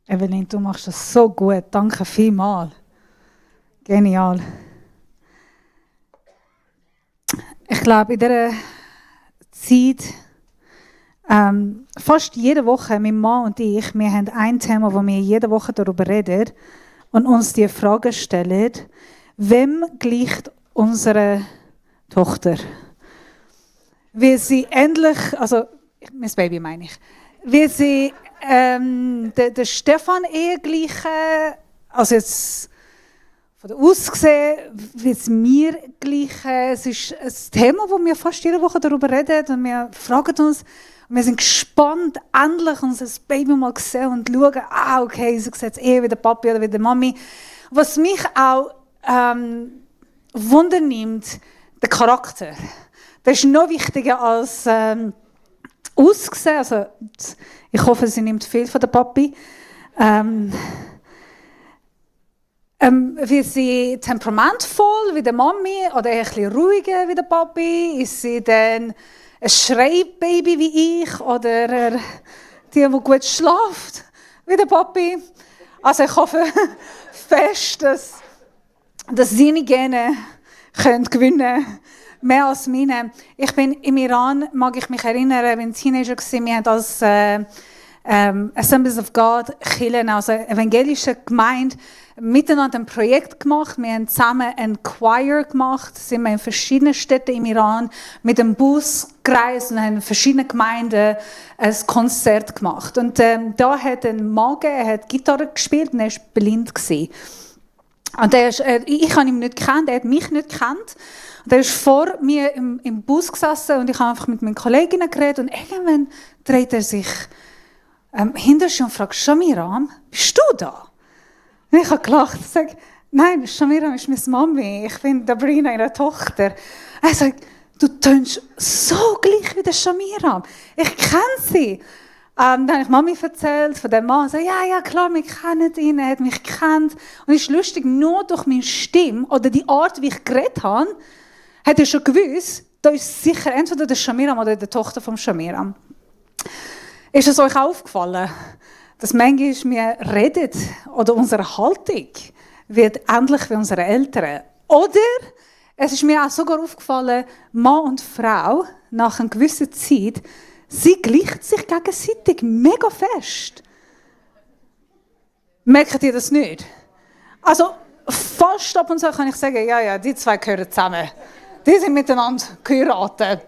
Evelyn, du machst das so gut. Danke vielmals. Genial. Ich glaube, in dieser Zeit, fast jede Woche, mein Mann und ich, wir haben ein Thema, wo wir jede Woche darüber reden und uns die Frage stellen, wem gleicht unsere Tochter? Wie sie endlich, also mein Baby meine ich, wie sie der Stefan eher gleichen, also jetzt von der Aussehen, wie es mir gleichen. Es ist ein Thema, wo wir fast jede Woche darüber reden und wir fragen uns, und wir sind gespannt, endlich unser Baby mal zu sehen und schauen, okay, sie sieht es eher wie der Papi oder wie die Mami. Was mich auch wundernimmt, der Charakter. Das ist noch wichtiger als Aussehen. Also, ich hoffe, sie nimmt viel von der Papi. Wie sie temperamentvoll wie der Mami oder ein bisschen ruhiger wie der Papi? Ist sie dann ein Schreibaby wie ich oder die gut schläft wie der Papi? Also ich hoffe fest, dass seine Gene gewinnen können. Mehr als meine. Ich bin im Iran, mag ich mich erinnern, wenn ich Teenager war, wir haben als Assemblies of God Kirchen, also evangelische Gemeinde, miteinander ein Projekt gemacht. Wir haben zusammen ein Choir gemacht, sind wir in verschiedenen Städten im Iran mit dem Bus gereist und haben in verschiedenen Gemeinden ein Konzert gemacht. Und da hat ein Mann, er hat Gitarre gespielt und er war blind gewesen. Und ich habe ihn nicht gekannt, er hat mich nicht gekannt. Und er ist vor mir im Bus gesessen und ich habe einfach mit meinen Kolleginnen geredet und irgendwann dreht er sich hinter sich und fragt, Shamiram, bist du da? Und ich habe gelacht und sage, nein, Shamiram ist meine Mami, ich bin Dabrina, ihre Tochter. Er sagt, du tönst so gleich wie der Shamiram, ich kenne sie. Dann habe ich Mami erzählt von dem Mann, so, ja, klar, wir kennen ihn, er hat mich gekannt. Und es ist lustig, nur durch meine Stimme oder die Art, wie ich geredet habe, hat er schon gewusst, da ist sicher entweder der Shamiram oder die Tochter vom Shamiram. Ist es euch aufgefallen, dass manchmal wir reden oder unsere Haltung wird ähnlich wie unsere Eltern? Oder es ist mir auch sogar aufgefallen, Mann und Frau nach einer gewissen Zeit, sie gleichen sich gegenseitig mega fest. Merkt ihr das nicht? Also fast ab und zu kann ich sagen, ja, die zwei gehören zusammen. Die sind miteinander geheiratet.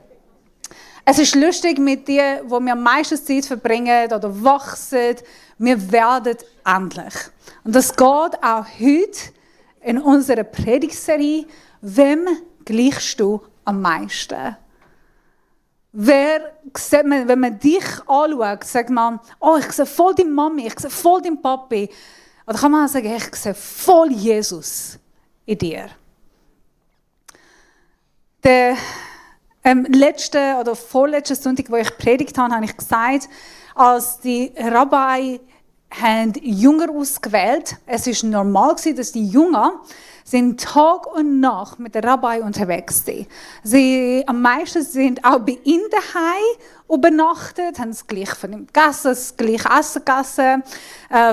Es ist lustig mit denen, wo wir am meisten Zeit verbringen oder wachsen. Wir werden ähnlich. Und das geht auch heute in unserer Predigtserie. Wem gleichst du am meisten? Wenn man dich anschaut, sagt man, ich sehe voll deine Mami, ich sehe voll deinen Papi. Oder kann man auch sagen, ich sehe voll Jesus in dir. Der letzten oder vorletzten Sonntag, wo ich predigt habe, habe ich gesagt, als die Rabbi haben Jünger ausgewählt, es ist normal gewesen, dass die Jünger sind Tag und Nacht mit der Rabbi unterwegs sind. Sie am meisten sind auch bei ihm daheim übernachtet, haben das gleich von ihm gegessen, das gleiche Essen gegessen,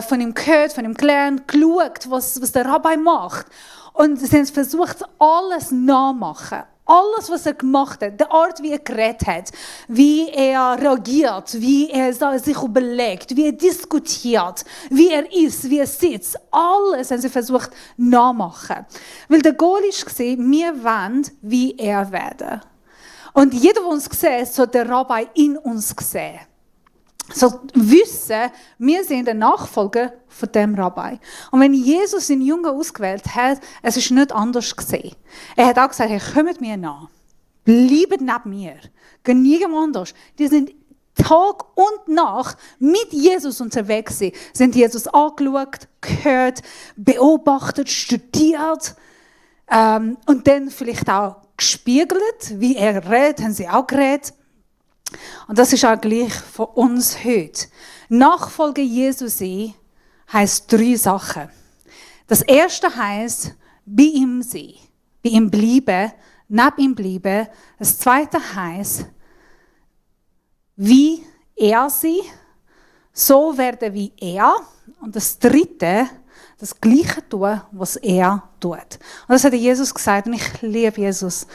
von ihm gehört, von ihm gelernt, geschaut, was der Rabbi macht. Und sie haben versucht, alles nachzumachen. Alles, was er gemacht hat, die Art, wie er geredet hat, wie er reagiert, wie er sich überlegt, wie er diskutiert, wie er ist, wie er sitzt, alles haben sie versucht nachzumachen. Weil der Goal war, wir wollen wie er werden. Und jeder, der uns sieht, soll der Rabbi in uns sehen. So wissen, wir sind der Nachfolger von dem Rabbi. Und wenn Jesus den Jünger ausgewählt hat, es ist nicht anders gesehen. Er hat auch gesagt, hey, kommt mir nach. Bleibt neben mir. Geht niemand anders. Die sind Tag und Nacht mit Jesus unterwegs. Sie sind Jesus angeschaut, gehört, beobachtet, studiert. Und dann vielleicht auch gespiegelt, wie er redet, haben sie auch geredet. Und das ist auch gleich von uns heute. Nachfolge Jesu sein heisst 3 Sachen. Das erste heisst, bei ihm sein, bei ihm bleiben, neben ihm bleiben. Das zweite heisst, wie er sein, so werden wie er. Und das Dritte, das Gleiche tun, was er tut. Und das hat Jesus gesagt und ich liebe Jesus.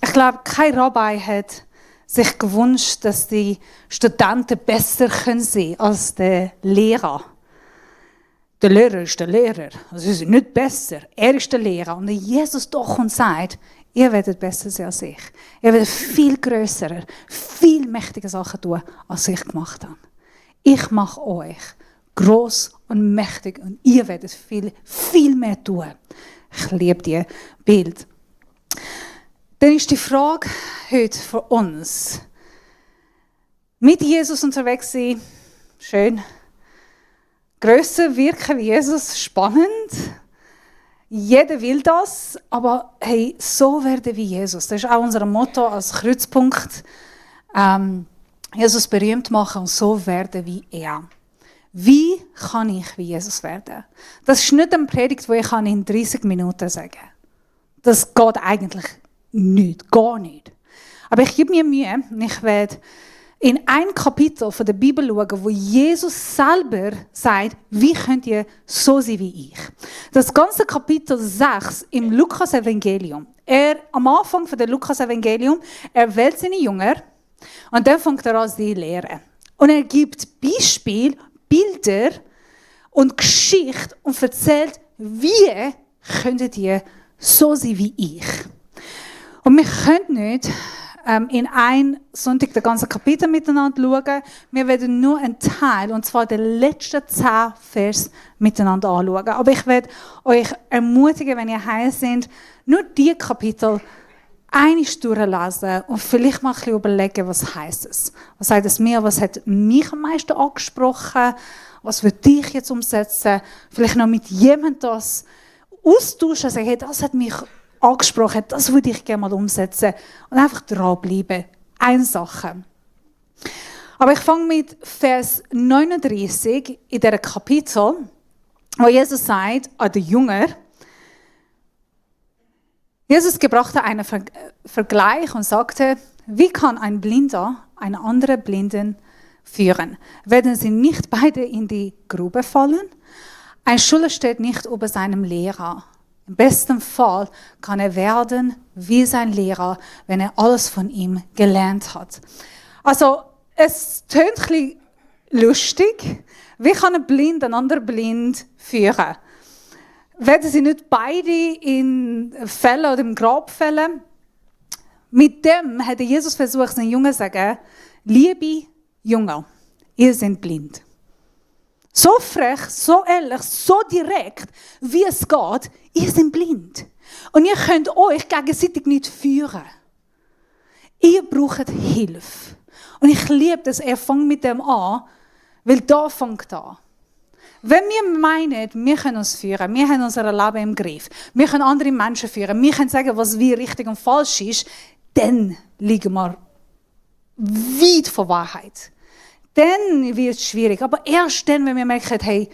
Ich glaube, kein Rabbi hat sich gewünscht, dass die Studenten besser können sein als der Lehrer. Der Lehrer ist der Lehrer. Also sie sind nicht besser. Er ist der Lehrer. Und Jesus doch und sagt, ihr werdet besser sein als ich. Ihr werdet viel grössere, viel mächtige Sachen tun, als ich gemacht habe. Ich mache euch gross und mächtig und ihr werdet viel, viel mehr tun. Ich liebe dieses Bild. Dann ist die Frage heute für uns. Mit Jesus unterwegs sein, schön. Grösser wirken wie Jesus, spannend. Jeder will das, aber hey, so werden wie Jesus. Das ist auch unser Motto als Kreuzpunkt. Jesus berühmt machen und so werden wie er. Wie kann ich wie Jesus werden? Das ist nicht eine Predigt, die ich in 30 Minuten sagen kann. Das geht eigentlich nicht, gar nicht. Aber ich gebe mir Mühe und ich werde in ein Kapitel von der Bibel schauen, wo Jesus selber sagt, wie könnt ihr so sein wie ich. Das ganze Kapitel 6 im Lukas-Evangelium. Am Anfang von der Lukas-Evangelium, er wählt seine Jünger und dann fängt er an, sie zu lehren. Und er gibt Beispiele, Bilder und Geschichte und erzählt, wie könntet ihr so sein wie ich. Und wir können nicht in ein Sonntag das ganze Kapitel miteinander schauen. Wir werden nur einen Teil, und zwar den letzten 10 Vers miteinander anschauen. Aber ich werde euch ermutigen, wenn ihr heim seid, nur diese Kapitel einmal durchlesen und vielleicht mal ein bisschen überlegen, was heisst es. Was sagt es mir? Was hat mich am meisten angesprochen? Was würde ich jetzt umsetzen? Vielleicht noch mit jemandem das austauschen, sagen, hey, das hat mich angesprochen, das würde ich gerne mal umsetzen. Und einfach dranbleiben. Eine Sache. Aber ich fange mit Vers 39 in diesem Kapitel, wo Jesus sagt an den Jünger, Jesus gebrachte einen Vergleich und sagte, wie kann ein Blinder einen anderen Blinden führen? Werden sie nicht beide in die Grube fallen? Ein Schüler steht nicht über seinem Lehrer. Im besten Fall kann er werden wie sein Lehrer, wenn er alles von ihm gelernt hat. Also, es tönt ein bisschen lustig. Wie kann ein Blind einen anderen Blind führen? Werden sie nicht beide in Fällen oder im Grab fällen? Mit dem hat Jesus versucht, seinen Jungen zu sagen, liebe Jünger, ihr seid blind. So frech, so ehrlich, so direkt, wie es geht, ihr seid blind. Und ihr könnt euch gegenseitig nicht führen. Ihr braucht Hilfe. Und ich liebe das, er fängt mit dem an, weil da fängt an. Wenn wir meinen, wir können uns führen, wir haben unser Leben im Griff, wir können andere Menschen führen, wir können sagen, was wie richtig und falsch ist, dann liegen wir weit von Wahrheit. Dann wird es schwierig. Aber erst dann, wenn wir merken, hey,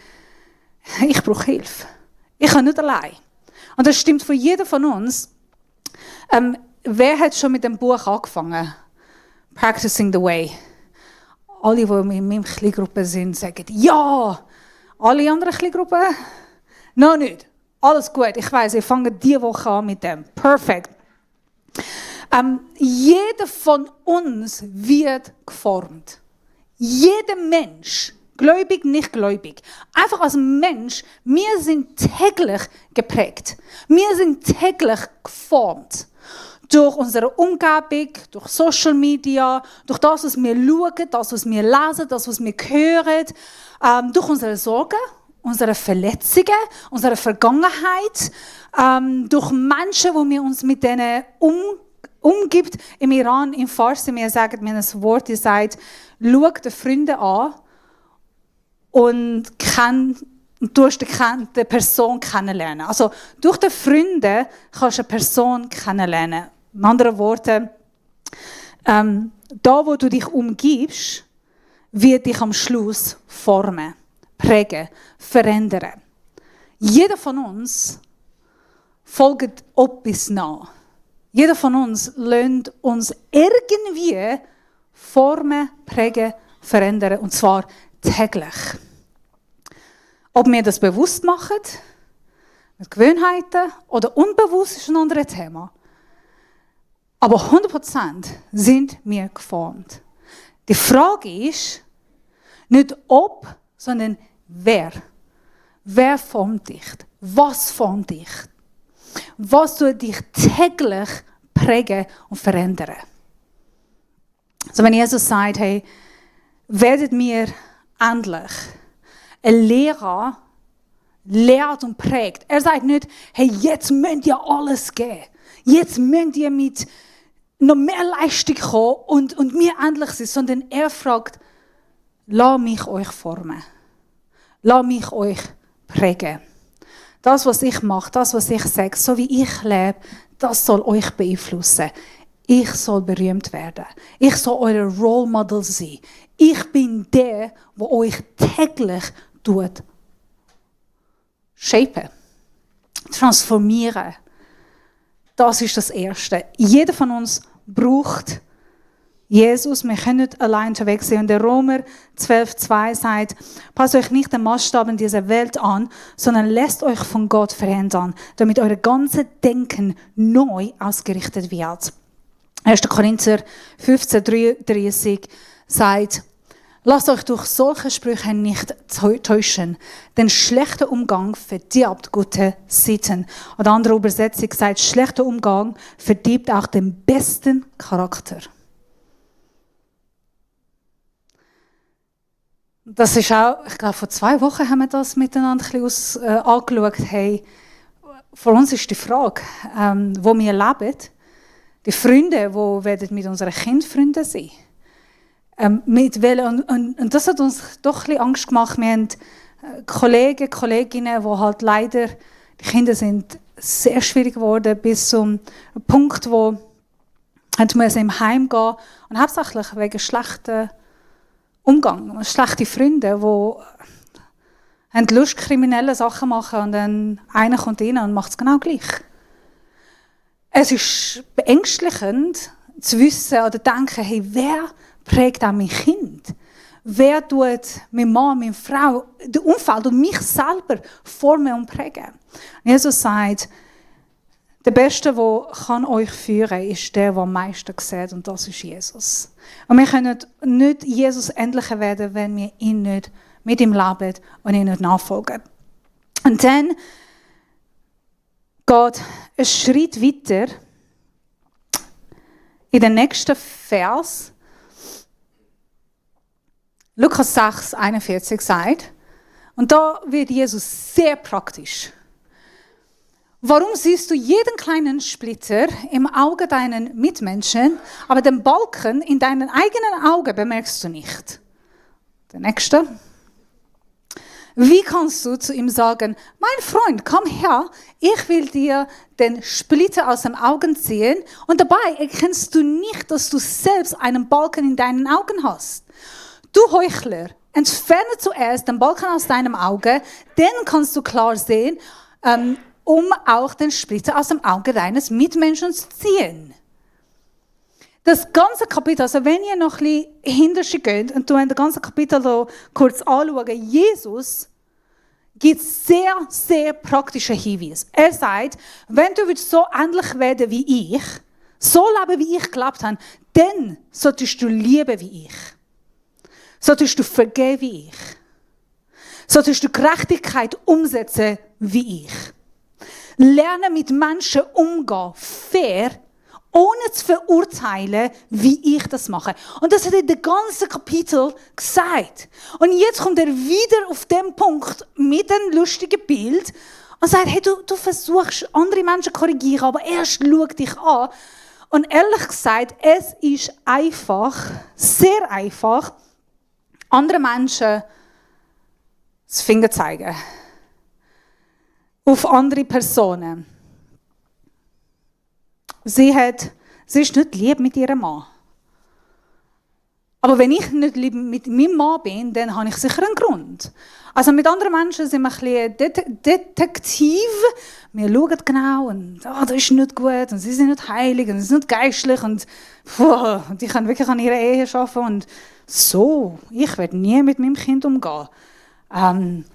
ich brauche Hilfe. Ich kann nicht allein. Und das stimmt für jeden von uns. Wer hat schon mit dem Buch angefangen? Practicing the Way. Alle, die in meiner Kleingruppe sind, sagen, ja. Alle anderen Kleingruppen? Noch nicht. Alles gut. Ich weiss, ich fange diese Woche an mit dem. Perfekt. Jeder von uns wird geformt. Jeder Mensch, gläubig, nicht gläubig, einfach als Mensch, wir sind täglich geprägt. Wir sind täglich geformt. Durch unsere Umgebung, durch Social Media, durch das, was wir schauen, das, was wir lesen, das, was wir hören, durch unsere Sorgen, unsere Verletzungen, unsere Vergangenheit, durch Menschen, wo wir uns mit denen umgibt. Im Iran, im Farsi, wir sagen mir ein Wort, das sagt, schau die Freunde an und du hast die Person kennenlernen. Also durch die Freunde kannst du eine Person kennenlernen. In anderen Worten, da wo du dich umgibst, wird dich am Schluss formen, prägen, verändern. Jeder von uns folgt etwas nach. Jeder von uns lässt uns irgendwie formen, prägen, verändern, und zwar täglich. Ob wir das bewusst machen, mit Gewohnheiten oder unbewusst, ist ein anderes Thema. Aber 100% sind wir geformt. Die Frage ist nicht ob, sondern wer. Wer formt dich? Was formt dich? Was tut dich täglich prägen und verändern? Also wenn Jesus sagt, hey, werdet mir endlich ein Lehrer, lehrt und prägt. Er sagt nicht, hey, jetzt müsst ihr alles geben. Jetzt müsst ihr mit noch mehr Leistung kommen und mir endlich sein. Sondern er fragt, lasst mich euch formen. Lasst mich euch prägen. Das, was ich mache, das, was ich sage, so wie ich lebe, das soll euch beeinflussen. Ich soll berühmt werden. Ich soll euer Role Model sein. Ich bin der, der euch täglich shapen, transformieren. Das ist das Erste. Jeder von uns braucht Jesus. Wir können nicht allein unterwegs sein. Und der Römer 12,2 sagt, passt euch nicht den Maßstaben dieser Welt an, sondern lasst euch von Gott verändern, damit euer ganzes Denken neu ausgerichtet wird. 1. Korinther 15,33 sagt, lasst euch durch solche Sprüche nicht täuschen, denn schlechter Umgang verdirbt gute Sitten. Oder andere Übersetzung sagt, schlechter Umgang verdirbt auch den besten Charakter. Das ist auch, ich glaube, vor 2 Wochen haben wir das miteinander ein bisschen angeschaut. Hey, für uns ist die Frage, wo wir leben, die Freunde, die werden mit unseren Kindern Freunde sein. Und das hat uns doch ein bisschen Angst gemacht. Wir haben Kollegen, Kolleginnen, die halt leider, die Kinder sind sehr schwierig geworden, bis zum Punkt, wo sie im Heim gehen und hauptsächlich wegen schlechten Umgang, schlechte Freunde, die haben Lust, kriminelle Sachen machen und dann einer kommt rein und macht es genau gleich. Es ist beängstigend zu wissen oder denken, hey, wer prägt auch mein Kind? Wer tut meine Mann, meine Frau, das Umfeld und mich selber formen und prägen? Jesus sagt, der Beste, der kann euch führen kann, ist der, der am meisten sieht, und das ist Jesus. Und wir können nicht Jesus ähnlicher werden, wenn wir ihn nicht mit ihm leben und ihn nicht nachfolgen. Und dann geht ein Schritt weiter in den nächsten Vers. Lukas 6, 41 sagt, und da wird Jesus sehr praktisch. Warum siehst du jeden kleinen Splitter im Auge deiner Mitmenschen, aber den Balken in deinem eigenen Auge bemerkst du nicht? Der nächste. Wie kannst du zu ihm sagen, mein Freund, komm her, ich will dir den Splitter aus dem Augen ziehen, und dabei erkennst du nicht, dass du selbst einen Balken in deinen Augen hast? Du Heuchler, entferne zuerst den Balken aus deinem Auge, dann kannst du klar sehen, um auch den Splitter aus dem Auge deines Mitmenschen zu ziehen. Das ganze Kapitel, also wenn ihr noch ein bisschen hinterher geht und das ganze Kapitel kurz anschauen, Jesus gibt sehr, sehr praktische Hinweise. Er sagt, wenn du so ähnlich werden wie ich, so leben wie ich gelebt habe, dann solltest du lieben wie ich. Solltest du vergeben wie ich. Solltest du Gerechtigkeit umsetzen wie ich. Lernen mit Menschen umgehen, fair, ohne zu verurteilen, wie ich das mache. Und das hat er das ganze Kapitel gesagt. Und jetzt kommt er wieder auf den Punkt mit einem lustigen Bild und sagt, hey, du versuchst, andere Menschen zu korrigieren, aber erst schau dich an. Und ehrlich gesagt, es ist einfach, sehr einfach, andere Menschen das Finger zeigen. Auf andere Personen. Sie ist nicht lieb mit ihrem Mann. Aber wenn ich nicht lieb mit meinem Mann bin, dann habe ich sicher einen Grund. Also mit anderen Menschen sind wir ein bisschen detektiv. Wir schauen genau und das ist nicht gut und sie sind nicht heilig und sie sind nicht geistlich und die können wirklich an ihrer Ehe arbeiten und so, ich werde nie mit meinem Kind umgehen.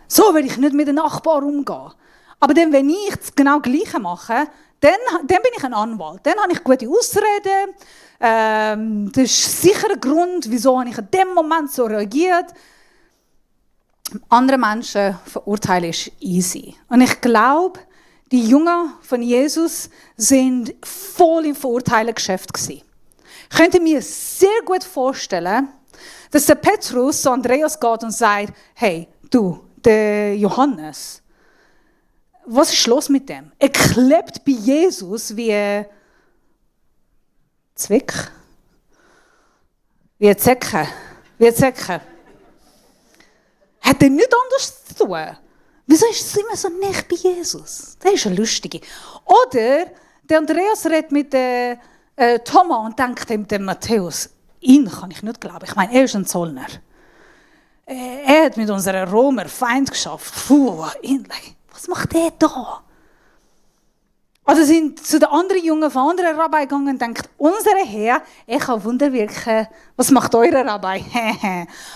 So werde ich nicht mit den Nachbarn umgehen. Aber dann, wenn ich das genau Gleiche mache, dann bin ich ein Anwalt. Dann habe ich gute Ausreden. Das ist sicher ein Grund, wieso habe ich in dem Moment so reagiert. Andere Menschen verurteilen ist easy. Und ich glaube, die Jünger von Jesus sind voll im Verurteilen-Geschäft gewesen. Ich könnte mir sehr gut vorstellen, dass der Petrus zu Andreas geht und sagt, hey, du, der Johannes, was ist los mit dem? Er klebt bei Jesus wie ein Zwick, wie ein Zecke, Hat er nichts anderes zu tun? Wieso ist es immer so nah bei Jesus? Das ist eine lustige. Oder der Andreas redet mit Thomas und denkt ihm, der Matthäus, ihn kann ich nicht glauben. Ich meine, er ist ein Zollner. Er hat mit unserer Römer Feind geschafft. Puh, was macht er da? Oder sind zu den anderen Jungen von anderen Rabbi gegangen und denkt, unser Herr, er kann Wunder wirken. Was macht euer Rabbi?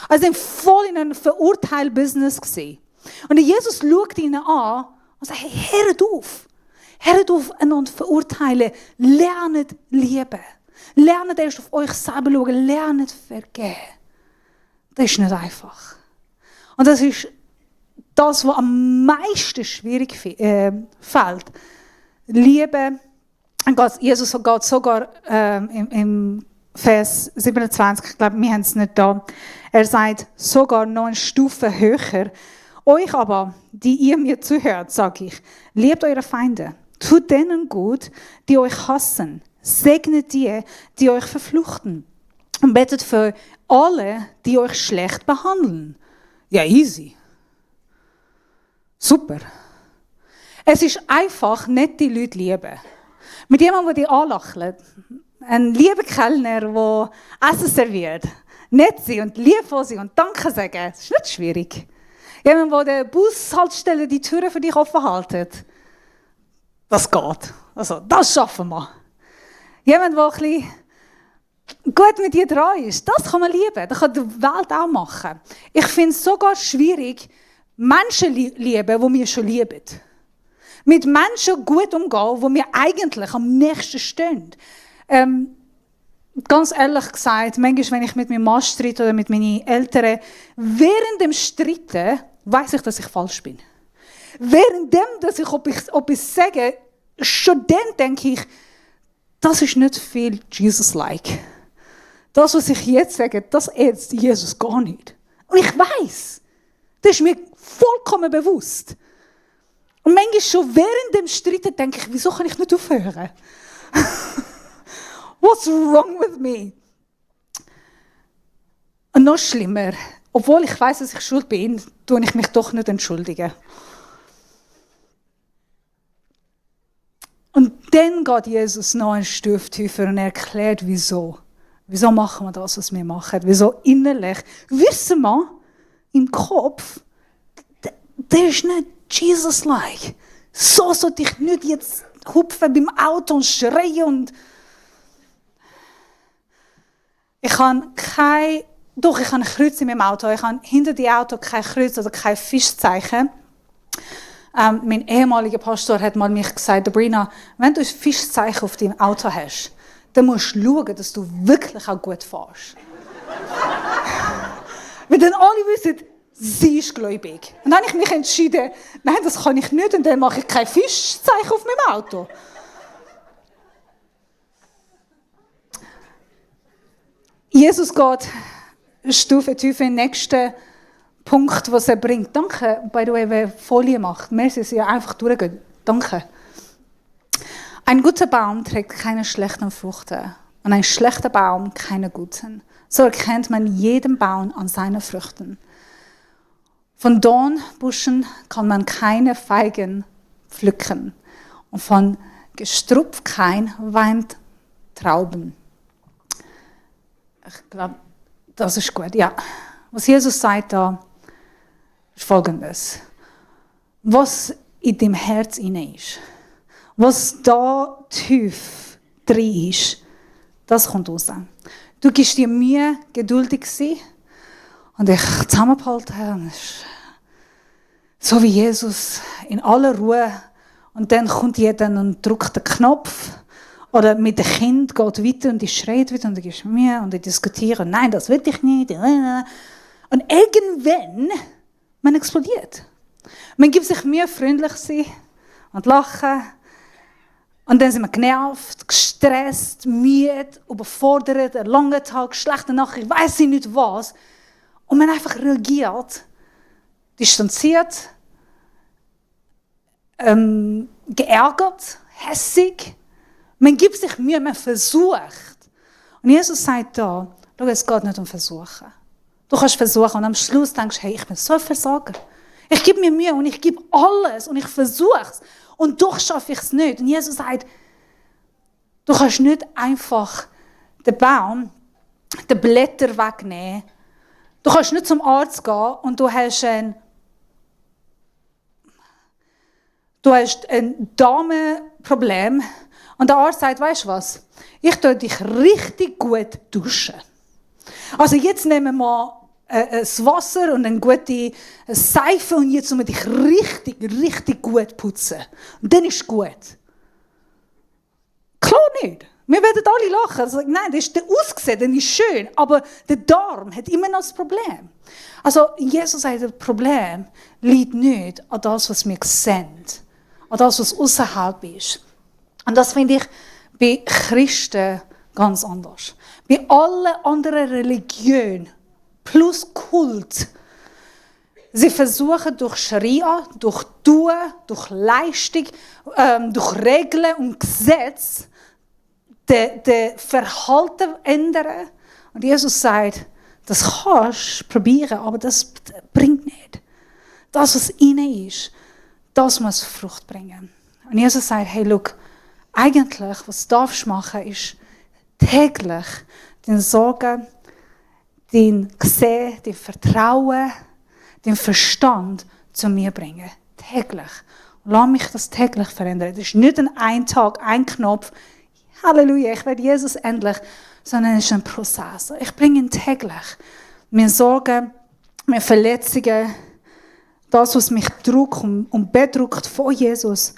Also sind voll in einem Verurteil-Business gewesen. Und Jesus schaut ihnen an und sagt, hey, hört auf. Hört auf, einander verurteilen. Lernt lieben. Lernt erst auf euch selber schauen. Lernt vergeben. Das ist nicht einfach. Und das ist das, was am meisten schwierig fällt. Liebe. Jesus geht sogar im Vers 27, ich glaube, wir haben es nicht da. Er sagt sogar noch eine Stufe höher. Euch aber, die ihr mir zuhört, sage ich, liebt eure Feinde. Tut denen gut, die euch hassen. Segnet die, die euch verfluchten. Und betet für alle, die euch schlecht behandeln. Ja, easy. Super. Es ist einfach, nicht die Leute lieben. Mit jemandem, der dich anlächelt. Ein lieber Kellner, der Essen serviert. Nett sein und liebvoll sein und Danke sagen. Das ist nicht schwierig. Jemand, der der Bushaltestelle die Türen für dich offen hält. Das geht. Also, das schaffen wir. Jemand, der ein bisschen gut mit dir dran ist. Das kann man lieben. Das kann die Welt auch machen. Ich finde es sogar schwierig, Menschen lieben, die wir schon lieben. Mit Menschen gut umgehen, die mir eigentlich am nächsten stehen. Ganz ehrlich gesagt, manchmal, wenn ich mit meinem Mann streite oder mit meinen Eltern, während dem Streiten weiss ich, dass ich falsch bin. Währenddem, dass ich, ob ich sage, schon dann denke ich, das ist nicht viel Jesus-like. Das, was ich jetzt sage, das ehrt Jesus gar nicht. Und ich weiss, das ist mir vollkommen bewusst. Und manchmal schon während dem Streiten denke ich, wieso kann ich nicht aufhören? What's wrong with me? Und noch schlimmer, obwohl ich weiss, dass ich schuld bin, tue ich mich doch nicht entschuldigen. Und dann geht Jesus noch einen Stufe tiefer und erklärt, wieso. Wieso machen wir das, was wir machen? Wieso innerlich? Wissen wir, im Kopf, der ist nicht Jesus-like. So sollte ich nicht jetzt hupfen beim Auto und schreien und ich habe ein Kreuz in meinem Auto. Ich habe hinter dem Auto kein Kreuz oder kein Fischzeichen. Mein ehemaliger Pastor hat mal mich gesagt, Sabrina, wenn du ein Fischzeichen auf deinem Auto hast, dann musst du schauen, dass du wirklich auch gut fährst. Weil dann alle wissen, sie ist gläubig. Und dann habe ich mich entschieden, nein, das kann ich nicht und dann mache ich kein Fischzeichen auf meinem Auto. Jesus geht eine Stufe tiefer in den nächsten Punkt, was er bringt. Danke, by the way, wer Folie macht. Merci, dass ihr einfach durchgeht. Danke. Ein guter Baum trägt keine schlechten Früchte und ein schlechter Baum keine guten. So erkennt man jeden Baum an seinen Früchten. Von Dornbuschen kann man keine Feigen pflücken und von Gestrüpp kein Weintrauben. Ich glaube, das ist gut. Ja. Was Jesus sagt da, ist Folgendes. Was in dem Herz inne ist, was da tief drin ist, das kommt raus. Du gibst dir Mühe, geduldig zu sein. Und ich zusammengehalten und so wie Jesus in aller Ruhe. Und dann kommt jeder und drückt den Knopf. Oder mit dem Kind geht weiter und die schreit wieder und die gibst mir und die diskutieren. Nein, das will ich nicht. Und irgendwann, man explodiert. Man gibt sich Mühe, freundlich zu sein und lachen. Und dann sind wir genervt, gestresst, müde, überfordert, einen langen Tag, schlechte Nacht, ich weiss nicht was. Und man einfach reagiert, distanziert, geärgert, hässig. Man gibt sich Mühe, man versucht. Und Jesus sagt da, schau, es geht nicht um Versuchen. Du kannst versuchen und am Schluss denkst du, hey, ich bin so ein Versager. Ich gebe mir Mühe und ich gebe alles und ich versuche es. Und doch schaffe ich es nicht. Und Jesus sagt, du kannst nicht einfach den Baum, die Blätter wegnehmen. Du kannst nicht zum Arzt gehen und du hast ein Darmproblem. Und der Arzt sagt, weißt du was? Ich tue dich richtig gut duschen. Also jetzt nehmen wir das Wasser und eine gute Seife und jetzt müssen wir dich richtig, richtig gut putzen. Und dann ist es gut. Klar nicht. Wir werden alle lachen. Also, nein, das ist der Ausgesehen, das ist schön, aber der Darm hat immer noch das Problem. Also Jesus sagt, das Problem liegt nicht an das, was wir sehen, an das, was außerhalb ist. Und das finde ich bei Christen ganz anders. Bei allen anderen Religionen plus Kult, sie versuchen durch Scharia, durch Tun, durch Leistung, durch Regeln und Gesetze das Verhalten zu ändern. Und Jesus sagt, das kannst du probieren, aber das bringt nicht. Das, was innen ist, das muss Frucht bringen. Und Jesus sagt, hey, schau, eigentlich, was du darfst machen, ist täglich deine Sorgen, dein Gesehen, dein Vertrauen, dein Verstand zu mir bringen. Täglich. Und lass mich das täglich verändern. Das ist nicht ein Tag, ein Knopf. Halleluja, ich werde Jesus endlich. Sondern es ist ein Prozess. Ich bringe ihn täglich. Meine Sorgen, meine Verletzungen, das, was mich drückt und bedrückt von Jesus.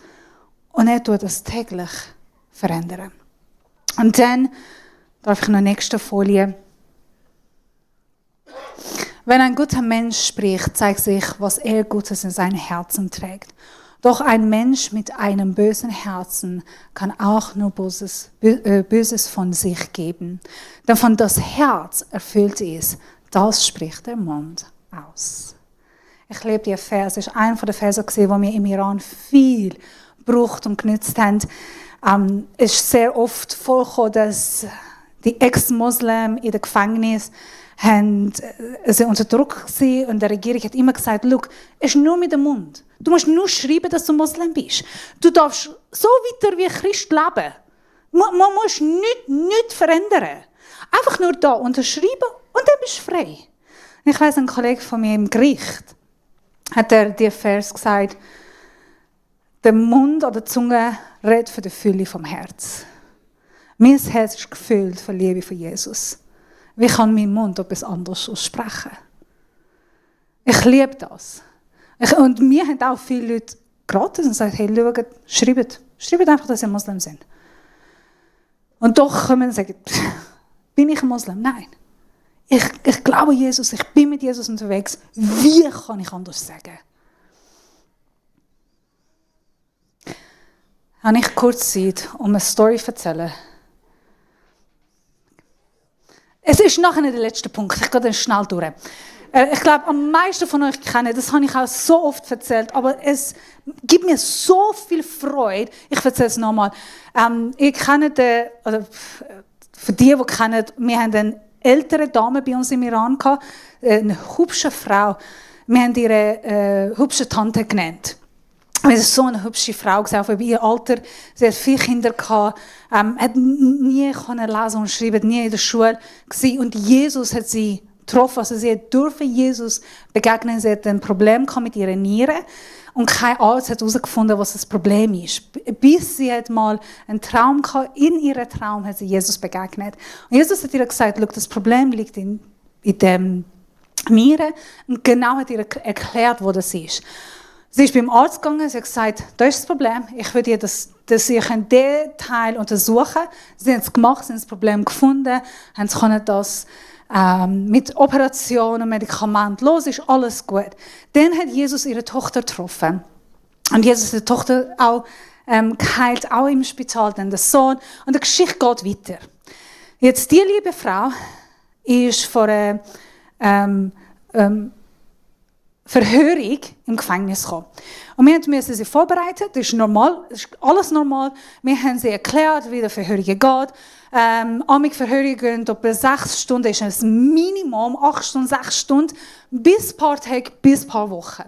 Und er tut das täglich verändern. Und dann darf ich noch nächste Folie. Wenn ein guter Mensch spricht, zeigt sich, was er Gutes in seinem Herzen trägt. Doch ein Mensch mit einem bösen Herzen kann auch nur Böses von sich geben. Denn von das Herz erfüllt ist, das spricht der Mund aus. Ich liebe die Verse. Es ist einer der Verse, die wir im Iran viel gebraucht und genutzt haben. Es ist sehr oft vorgekommen, dass die Ex-Muslimen in den Gefängnissen unter Druck waren und die Regierung hat immer gesagt, schau, es ist nur mit dem Mund. Du musst nur schreiben, dass du Muslim bist. Du darfst so weiter wie Christ leben. Man muss nichts verändern. Einfach nur da unterschreiben und dann bist du frei. Ich weiss, ein Kollege von mir im Gericht hat die Vers gesagt, der Mund oder die Zunge redet für die Fülle vom Herz. Mein Herz ist gefüllt von Liebe von Jesus. Wie kann mein Mund etwas anderes aussprechen? Ich liebe das. Und mir haben auch viele Leute geraten und gesagt, hey, schaut, schreibt einfach, dass ihr Muslim sind. Und doch können wir sagen, bin ich ein Muslim? Nein. Ich glaube Jesus, ich bin mit Jesus unterwegs. Wie kann ich anders sagen? Habe ich kurz Zeit, um eine Story zu erzählen? Es ist nachher der letzte Punkt. Ich gehe dann schnell durch. Ich glaube, am meisten von euch kennen, das habe ich auch so oft erzählt, aber es gibt mir so viel Freude. Ich erzähle es nochmal. Ich kenne für die kennen, wir haben eine ältere Dame bei uns im Iran gehabt, eine hübsche Frau. Wir haben ihre hübsche Tante genannt. Sie ist so eine hübsche Frau, auch bei ihrem Alter. Sie hat 4 Kinder gehabt, hat nie lesen und schreiben, nie in der Schule gewesen. Und Jesus hat sie getroffen. Also sie durfte Jesus begegnen. Sie hat ein Problem mit ihren Nieren. Und kein Arzt hat herausgefunden, was das Problem ist. Bis sie hat mal einen Traum gehabt. In ihrem Traum hat sie Jesus begegnet. Und Jesus hat ihr gesagt, das Problem liegt in dem Niere und genau hat ihr erklärt, wo das ist. Sie ist beim Arzt gegangen, sie hat gesagt, das ist das Problem, ich will dir, dass Sie diesen Teil untersuchen können. Sie haben es gemacht, sie haben das Problem gefunden, können das mit Operationen und Medikamenten los, ist alles gut. Dann hat Jesus ihre Tochter getroffen. Und Jesus hat die Tochter auch geheilt, auch im Spital, dann der Sohn. Und die Geschichte geht weiter. Jetzt, die liebe Frau ist vor einer Verhörung im Gefängnis gekommen. Und wir mussten sie vorbereiten, das ist normal, das ist alles normal. Wir haben sie erklärt, wie die Verhörung geht. Amig Verhörungen gehen etwa 6 Stunden, ist ein Minimum, 8 Stunden, 6 Stunden, bis ein paar Tage, bis ein paar Wochen.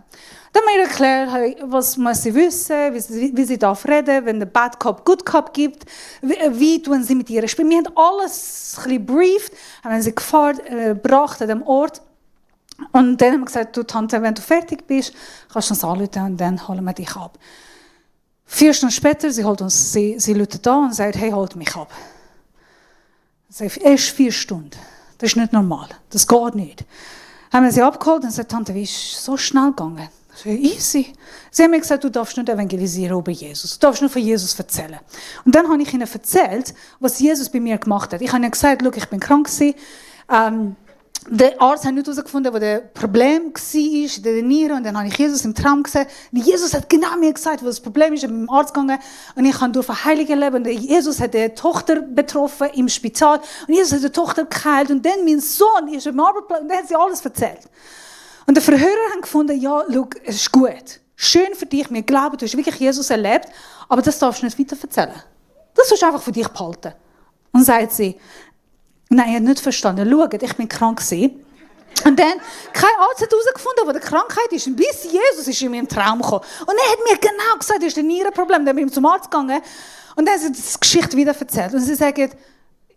Dann haben wir erklärt, was muss sie wissen, wie sie darf reden, wenn der Bad Cop, Good Cop gibt, wie tun sie mit ihr spielen. Wir haben alles ein bisschen brieft, haben sie gebracht an dem Ort. Und dann haben wir gesagt, du Tante, wenn du fertig bist, kannst du uns anrufen und dann holen wir dich ab. 4 Stunden später, sie ruft an und sagt, hey, holt mich ab. Sie sagt, erst 4 Stunden. Das ist nicht normal. Das geht nicht. Haben wir sie abgeholt und sagt, Tante, wie ist es so schnell gegangen? Ich sage, easy. Sie haben mir gesagt, du darfst nicht evangelisieren über Jesus. Du darfst nur von Jesus erzählen. Und dann habe ich ihnen erzählt, was Jesus bei mir gemacht hat. Ich habe ihnen gesagt, schau, ich bin krank gewesen. Der Arzt hat nicht herausgefunden, wo das Problem war, in der Niere. Und dann habe ich Jesus im Traum gesehen. Und Jesus hat genau mir gesagt, wo das Problem ist. Ich bin mit dem Arzt gegangen. Und ich habe durch eine Heilige leben. Und Jesus hat die Tochter betroffen im Spital. Und Jesus hat die Tochter geheilt. Und dann mein Sohn ist am Arbeitsplatz. Und dann hat sie alles erzählt. Und die Verhörer haben gefunden, ja, schau, es ist gut. Schön für dich. Wir glauben, du hast wirklich Jesus erlebt. Aber das darfst du nicht weiter erzählen. Das sollst du einfach für dich behalten. Und sagt sie, nein, ich habe nicht verstanden. Schaut, ich bin krank gewesen. Und dann, kein Arzt hat herausgefunden, wo die Krankheit ist. Und bis Jesus ist in meinen Traum gekommen. Und er hat mir genau gesagt, das ist ein Nierenproblem. Dann bin ich zum Arzt gegangen. Und dann hat sie die Geschichte wieder erzählt. Und sie sagt,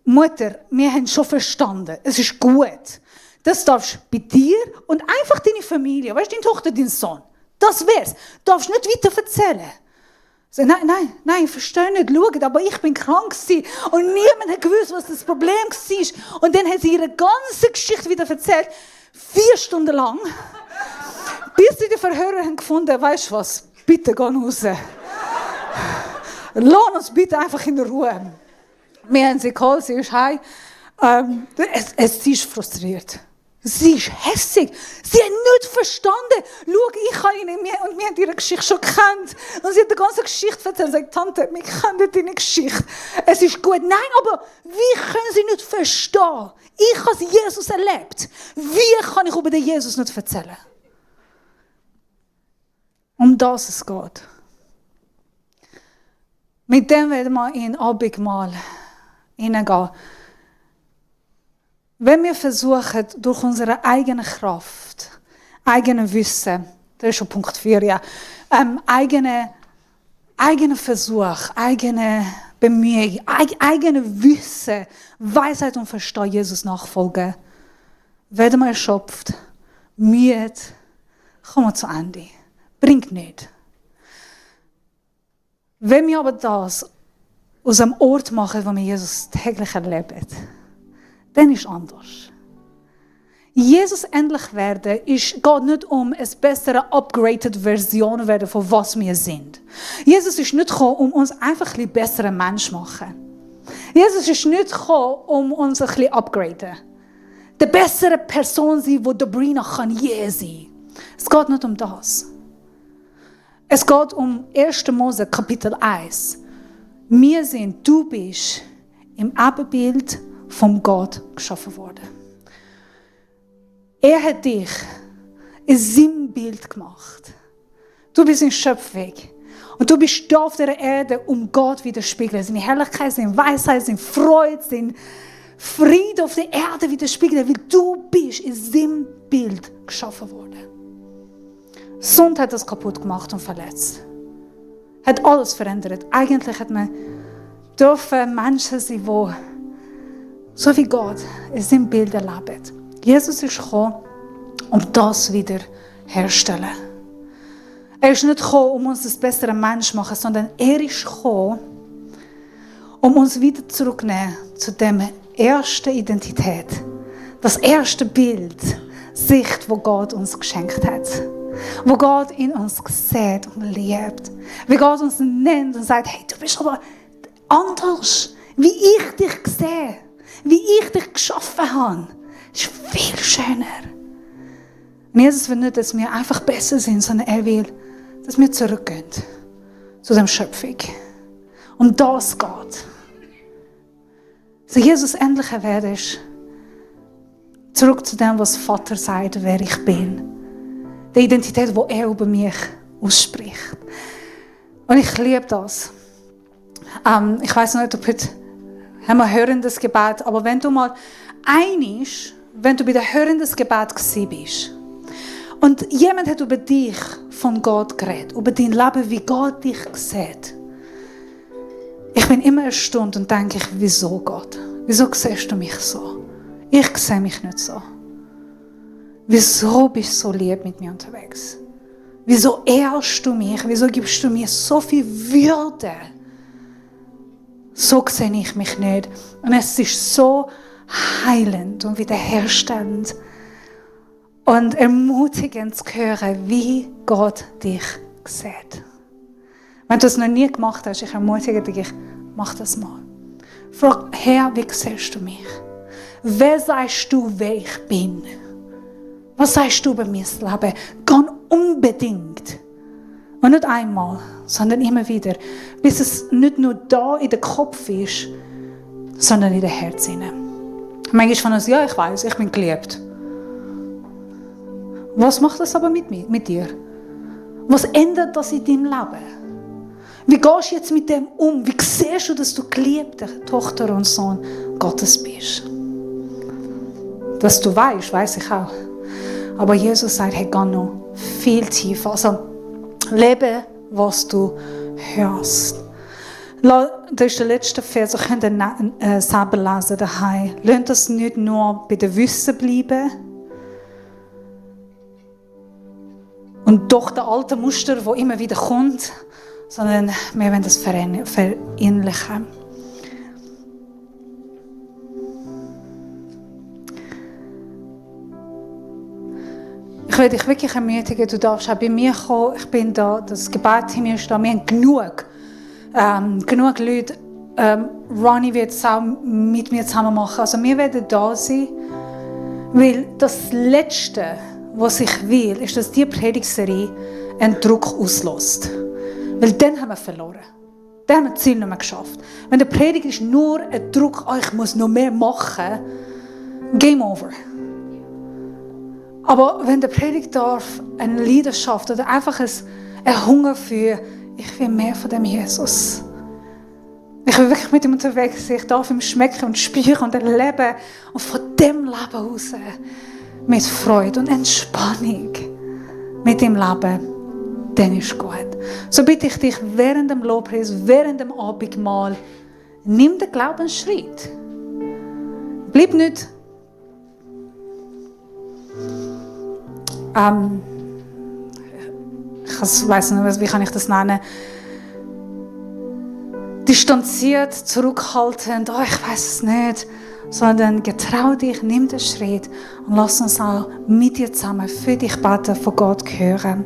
Mutter, wir haben schon verstanden. Es ist gut. Das darfst du bei dir und einfach deine Familie, weißt du, deine Tochter, dein Sohn. Das wär's. Du darfst nicht weiter erzählen. So, nein, ich verstehe nicht, schaut, aber ich bin krank gewesen und niemand hat gewusst, was das Problem war. Und dann hat sie ihre ganze Geschichte wieder erzählt, 4 Stunden lang, bis sie die Verhörer haben gefunden, weißt du was, bitte geh raus. Lass uns bitte einfach in Ruhe. Wir haben sie geholt, sie ist heim. Sie ist frustriert. Sie ist hässig. Sie hat nicht verstanden. Schau, ich kann ihnen, und wir haben ihre Geschichte schon gekannt. Und sie hat die ganze Geschichte erzählt und sagt, Tante, wir kennen deine Geschichte. Es ist gut. Nein, aber wie können sie nicht verstehen? Ich habe Jesus erlebt. Wie kann ich über den Jesus nicht erzählen? Um das es geht. Mit dem werden wir in Abendmahl hineingehen. Wenn wir versuchen, durch unsere eigene Kraft, eigene Wissen, das ist schon Punkt 4, ja, eigene Versuch, eigene Bemühung, eigene Wissen, Weisheit und Verstand Jesus nachfolgen, werden wir erschöpft, müde, kommen wir zu Ende. Bringt nicht. Wenn wir aber das aus einem Ort machen, wo wir Jesus täglich erleben, dann ist es anders. Jesus endlich werden, geht nicht um eine bessere, upgraded Version werden von was wir sind. Jesus ist nicht gekommen, um uns einfach ein bessere Mensch zu machen. Jesus ist nicht gekommen, um uns ein bisschen upgraden. Die bessere Person sein, die Dobrina kann je sein. Es geht nicht um das. Es geht um 1. Mose, Kapitel 1. Du bist im Ebenbild vom Gott geschaffen worden. Er hat dich in seinem Bild gemacht. Du bist in Schöpfung. Und du bist da auf der Erde, um Gott widerspiegeln. Seine Herrlichkeit, seine Weisheit, seine Freude, sein Friede auf der Erde widerspiegeln. Weil du bist in seinem Bild geschaffen worden. Sund hat das kaputt gemacht und verletzt. Hat alles verändert. Eigentlich hat man dürfen Menschen sein, die so wie Gott in seinem Bild erleben. Jesus ist gekommen, um das wieder herzustellen. Er ist nicht gekommen, um uns ein besserer Mensch zu machen, sondern er ist gekommen, um uns wieder zurückzunehmen zu der ersten Identität. Das erste Bild, Sicht, wo Gott uns geschenkt hat. Wo Gott in uns sieht und liebt. Wie Gott uns nennt und sagt, hey, du bist aber anders, wie ich dich sehe, wie ich dich geschaffen habe. Das ist viel schöner. Und Jesus will nicht, dass wir einfach besser sind, sondern er will, dass wir zurückgehen zu der Schöpfung. Um das geht. So Jesus ähnlicher werden ist, zurück zu dem, was Vater sagt, wer ich bin. Die Identität, die er über mich ausspricht. Und ich liebe das. Ich weiß nicht, ob heute haben wir hörendes Gebet, aber wenn du mal wenn du bei der hörendes Gebet gewesen bist und jemand hat über dich von Gott geredet, über dein Leben, wie Gott dich sieht. Ich bin immer erstaunt und denke, wieso Gott? Wieso siehst du mich so? Ich sehe mich nicht so. Wieso bist du so lieb mit mir unterwegs? Wieso ehrst du mich? Wieso gibst du mir so viel Würde? So sehe ich mich nicht. Und es ist so heilend und wiederherstellend und ermutigend zu hören, wie Gott dich sieht. Wenn du es noch nie gemacht hast, ich ermutige dich, mach das mal. Frag, Herr, wie siehst du mich? Wer sagst du, wer ich bin? Was sagst du über mein Leben? Ganz unbedingt. Und nicht einmal, sondern immer wieder. Bis es nicht nur da in den Kopf ist, sondern in den Herz hinein. Manchmal von uns, ja, ich weiss, ich bin geliebt. Was macht das aber mit dir? Was ändert das in deinem Leben? Wie gehst du jetzt mit dem um? Wie siehst du, dass du geliebte Tochter und Sohn Gottes bist? Dass du weißt, weiss ich auch. Aber Jesus sagt, hey, geh noch viel tiefer. Also, lebe, was du hörst. Das ist der letzte Vers, ihr könnt ihn selber lesen daheim. Lasst das nicht nur bei den Wissen bleiben. Und doch der alte Muster, das immer wieder kommt, sondern wir wollen das verinnerlichen. Ich will dich wirklich ermutigen, du darfst auch bei mir kommen. Ich bin da, das Gebetsteam ist da. Wir haben genug Leute. Ronnie wird es auch mit mir zusammen machen. Also wir werden da sein, weil das Letzte, was ich will, ist, dass diese Predigtserie einen Druck auslöst. Weil dann haben wir verloren. Dann haben wir das Ziel nicht mehr geschafft. Wenn der Predigt ist nur ein Druck, ich muss noch mehr machen, Game over. Aber wenn der Predigt darf, eine Leidenschaft oder einfach ein Hunger für, ich will mehr von dem Jesus. Ich will wirklich mit ihm unterwegs sein. Ich darf ihm schmecken und spüren und erleben. Und von dem Leben raus mit Freude und Entspannung mit ihm leben, dann ist gut. So bitte ich dich während dem Lobpreis, während dem Abendmahl, nimm den Glaubensschritt. Bleib nicht ich weiss nicht, wie kann ich das nennen, distanziert, zurückhaltend, ich weiss es nicht, sondern getrau dich, nimm den Schritt und lass uns auch mit dir zusammen für dich beten, von Gott hören.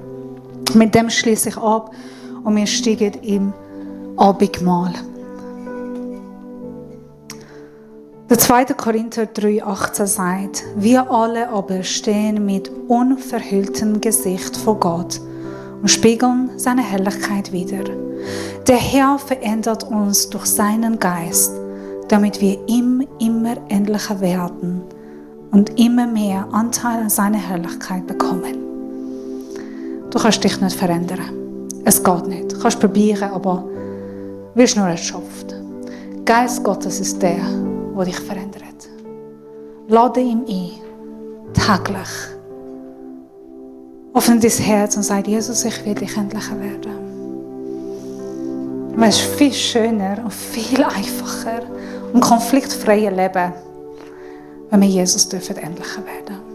Mit dem schließe ich ab und wir steigen im Abendmahl. Der 2. Korinther 3,18 sagt, wir alle aber stehen mit unverhülltem Gesicht vor Gott und spiegeln seine Herrlichkeit wider. Der Herr verändert uns durch seinen Geist, damit wir ihm immer ähnlicher werden und immer mehr Anteil an seiner Herrlichkeit bekommen. Du kannst dich nicht verändern. Es geht nicht. Du kannst probieren, aber du wirst nur erschöpft. Geist Gottes ist der, der dich verändert. Lade ihm ein, täglich. Öffne dein Herz und sag, Jesus, ich will dich endlicher werden. Es ist viel schöner und viel einfacher und konfliktfreier Leben, wenn wir Jesus endlicher werden dürfen.